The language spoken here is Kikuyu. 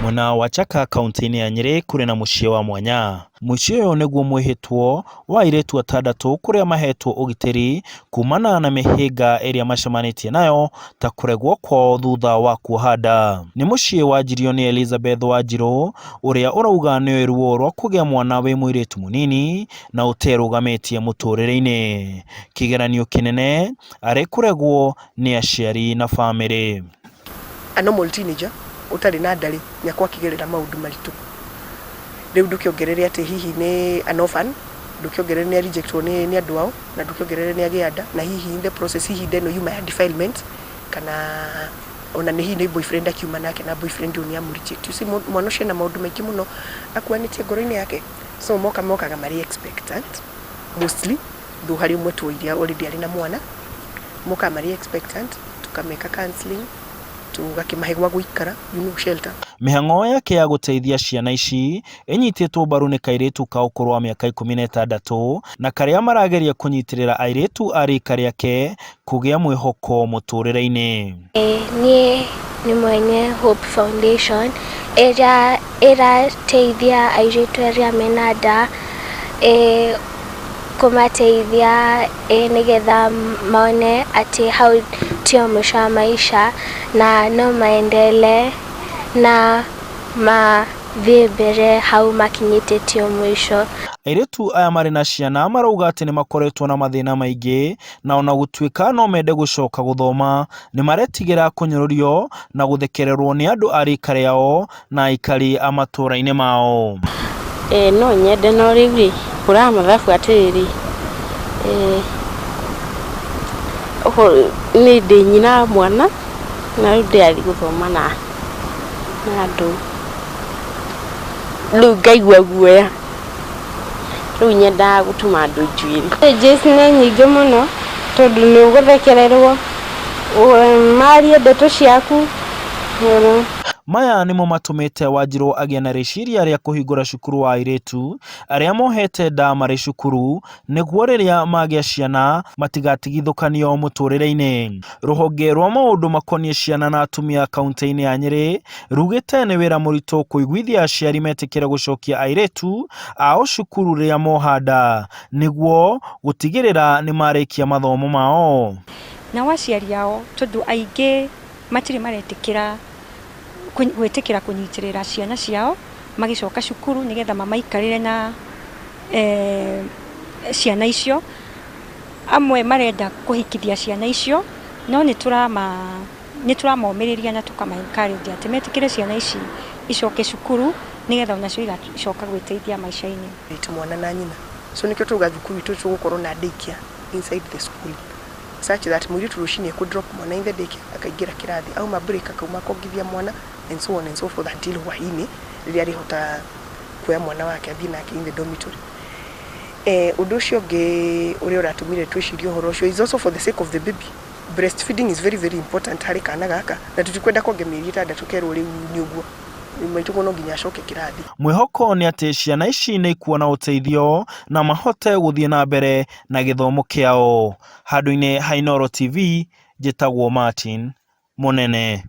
Mwena wa Chaka kaunti-inĩ ya Nyĩrĩ kũrĩ na mũciĩ wa mwanya. Mũciĩ ũyũ nĩguo mwĩhĩtwo wa airĩtu atandatũ kũrĩa mahetwo ũgitĩri kumana na mĩhĩnga ĩrĩa macemanĩtie nayo ta kũregwo kwao thutha wa kuoha nda. Nĩ mũciĩ wanjirio nĩ Elizabeth Wanjirũ ũrĩa ũrauga nĩoĩ ruo rwa kũgĩa mwana wĩ mũirĩtu mũnini na ũterũgamĩtie mũtũrĩre-inĩ. Kĩgeranio kĩnene arĩ kũregwo nĩ aciari na bamĩrĩ. A normal teenager ũtarĩ na nda rĩ, nĩ akoragwo akĩgerera maũndũ maritũ. Rĩu ndũkĩongerere atĩ hihi nĩ an orphan, ndũkĩongerere nĩ a reject wo nĩ andũ ao, na ndũkĩongerere nĩ agĩa nda, na hihi in the process hihi nda ĩno yuma ya defilement, kana ona nĩ hihi nĩ boyfriend akiuma nake na boyfriend ũyũ nĩ amũ reject. You see mwana ũcio ena maũndũ maingĩ mũno akuanĩtie ngoro-inĩ yake. So moka mokaga marĩ expectant mostly, though harĩ ũmwe tuoire already arĩ na mwana, mokaga marĩ expectant, tũkameka counselling, tũgakĩmahe gwa gũikara, you know shelter. Mĩhang'o yake ya gũteithia ciana ici ĩnyitĩtwo mbaru nĩ kairĩtu ka ũkũrũ wa mĩaka 16 na karĩa marageria kũnyitĩrĩra airĩtu a rika rĩake kũgĩa mwĩhoko mũtũrĩre-inĩ. Niĩ nĩ mwene Hope Foundation ĩrĩa ĩrateithia airĩtu arĩa mena nda kũmateithia nĩgetha mone atĩ hau tio mũico wa maica na no maendelee na mathiĩ mbere hau makinyĩte tio mũico. Airĩtu aya marĩ na ciana marauga atĩ nĩ makoretwo na mathĩna maingĩ na ona gũtuĩka no mende gũcoka gũthoma nĩ maretigĩra kũnyũrũrio na gũthekererwo nĩ andũ a rika rĩao na aikari a matũũra-inĩ mao. Ĩĩ no nyende no rĩu rĩ, hũraga mathabu atĩrĩrĩ, niĩ ndĩ nyina wa mwana na rĩu ndĩrathiĩ gũthoma na andũ, rĩu ngaigua guoya, rĩu nyendaga gũtuma andũ njuĩrĩ. Challenges nĩ nyingĩ mũno tondũ nĩ ũgũthekererwo, marie ndeto ciaku. Maya nĩmo matũmĩte Wanjirũ agĩe na rĩciria rĩa kũhingũra cukuru wa airĩtu arĩa mohete nda marĩ cukuru nĩguo rĩrĩa magĩa ciana matigatigithũkanio mũtũrĩre-inĩ. Rũhonge rwa maũndũ makoniĩ ciana na atumia kaunti-inĩ ya Nyĩrĩ rugĩte nĩ wĩra mũritũ kũiguithia aciari metĩkĩre gũcokia airĩtu ao cukuru rĩrĩa moha nda nĩguo gũtigĩrĩra nĩ marĩkia mathomo mao. Nao aciari ao tondũ aingĩ matirĩ maretĩkĩra gwĩtĩkĩra kũnyitĩrĩra ciana ciao magĩcoka cukuru nĩgetha mamaikarĩre na ciana icio. Amwe marenda kũhikithia ciana icio no nĩ tũramomĩrĩria na tũkama encourage atĩ metĩkĩre ciana ici icoke cukuru nĩgetha onacio igacoka gwĩteithia maica-inĩ. Mwana na nyina. So nĩkĩo turauga thukuru itũ tũgũkorwo na daycare inside the school such that mũirĩtu rũcinĩ ekũ drop mwana in the daycare akaingĩra kĩrathi, auma break akauma akongithia mwana and so on and so forth until hwainĩ rĩrĩa arĩhota kuoya mwana wake athiĩ nake in the dormitory. Ũndũ ũcio ũngĩ ũrĩa ũratũmire twĩcirie ũhoro ũcio is also for the sake of the baby. Breastfeeding is very very important harĩ kana gaka na tũtikwenda konge mĩeri 6 kerwo rĩu nĩ ũguo maitũguo no nginya acoke kĩrathi. Mwĩhoko nĩ atĩ ciana ici nĩ ikuona ũteithio na mahote gũthiĩ na mbere na gĩthomo kĩao. Handũ-inĩ ha Inooro TV, njĩtagwo Martin Mũnene.